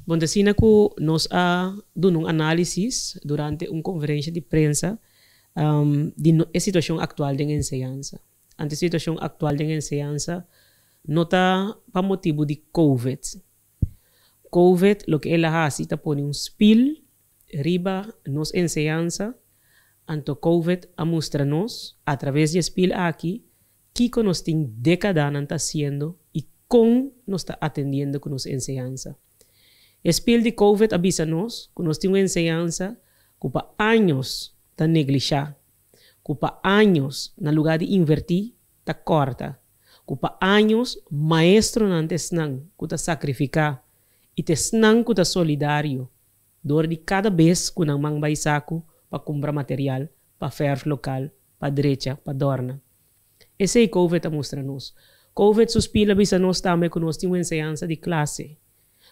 Bon, asina ku nos a duna un análisis durante un konferensia di prensa di e situashon aktual den enseñansa. Anto e situashon aktual den enseñansa no ta pa motibu di Covid. Covid loke el a hasi ta pone un spil riba nos enseñansa, anto Covid a mustra nos atraves di e spil aki kiko nos tin dékadanan ta hasiendo i kon nos ta atendiendo ku nos enseñansa. E spil di Covid a bisa nos ku nos tin un enseñansa ku pa años ta neglishá, ku pa años na lugá di invertí ta kòrta, ku pa años maestronan ta esnan ku ta sakrifiká i ta esnan ku ta solidario dor di kada bes ku nan man bai saku pa kumpra material, pa fèrf lokal, pa drecha, pa dòrna. Esei Covid a mustra nos. Covid su spil a bisa nos tambe ku nos tin un enseñansa di klase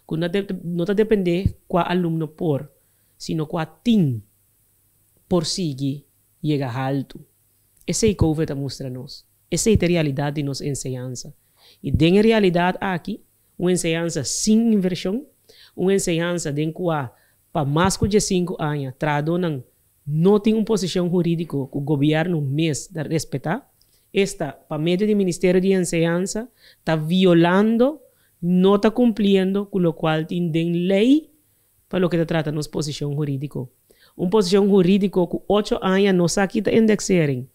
ku no ta dependé kua alumno por, sino kua tin por sigui yega haltu. Esei Covid a mustra nos. Esei ta e realidat di nos enseñansa. I den e realidat aki, un enseñansa sin invershon, un enseñansa den kua pa mas ku 15 aña trahadónan no tin un posishon hurídiko ku gobièrnu mes ta respetá, esta pa medio di Ministerio di Enseñansa ta violando, no ta kumpliendo ku lokual tin den lei pa loke ta trata nos posishon hurídiko. Un posishon hurídiko ku 8 aña no sa kita indexering.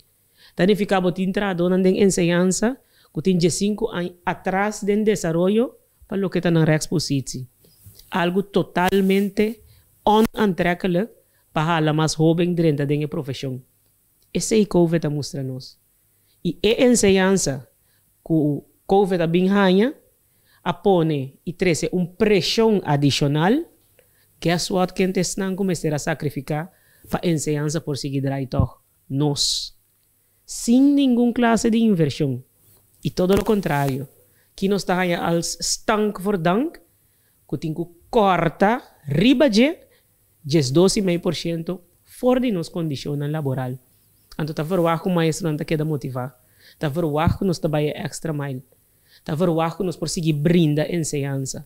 Ta nifiká bo tin trahadónan den enseñansa ku tin 15 aña atras den desaroyo pa loke ta nan rechtspositie. Algu totalmente onaantrekkelijk pa hala mas hóben drenta den e profeshon. Esei Covid a mustra nos. I e enseñansa ku Covid a bin haña a pone i trese un preshon adishonal. Guess what, ken ta esnan ku mester a sakrifiká pa enseñansa por sigui drai tòg? Nos. Sin ningun klase di invershon. I todo lo kontrario, ki nos ta haña als stank voor dank, ku tin ku kòrta riba dje 12,5% for di nos kondishonnan laboral. Anto ta verwagt ku maestronan ta keda motivá. Ta verwagt ku nos ta bai e extra mile. Ta verwagt ku nos por sigui brinda enseñansa.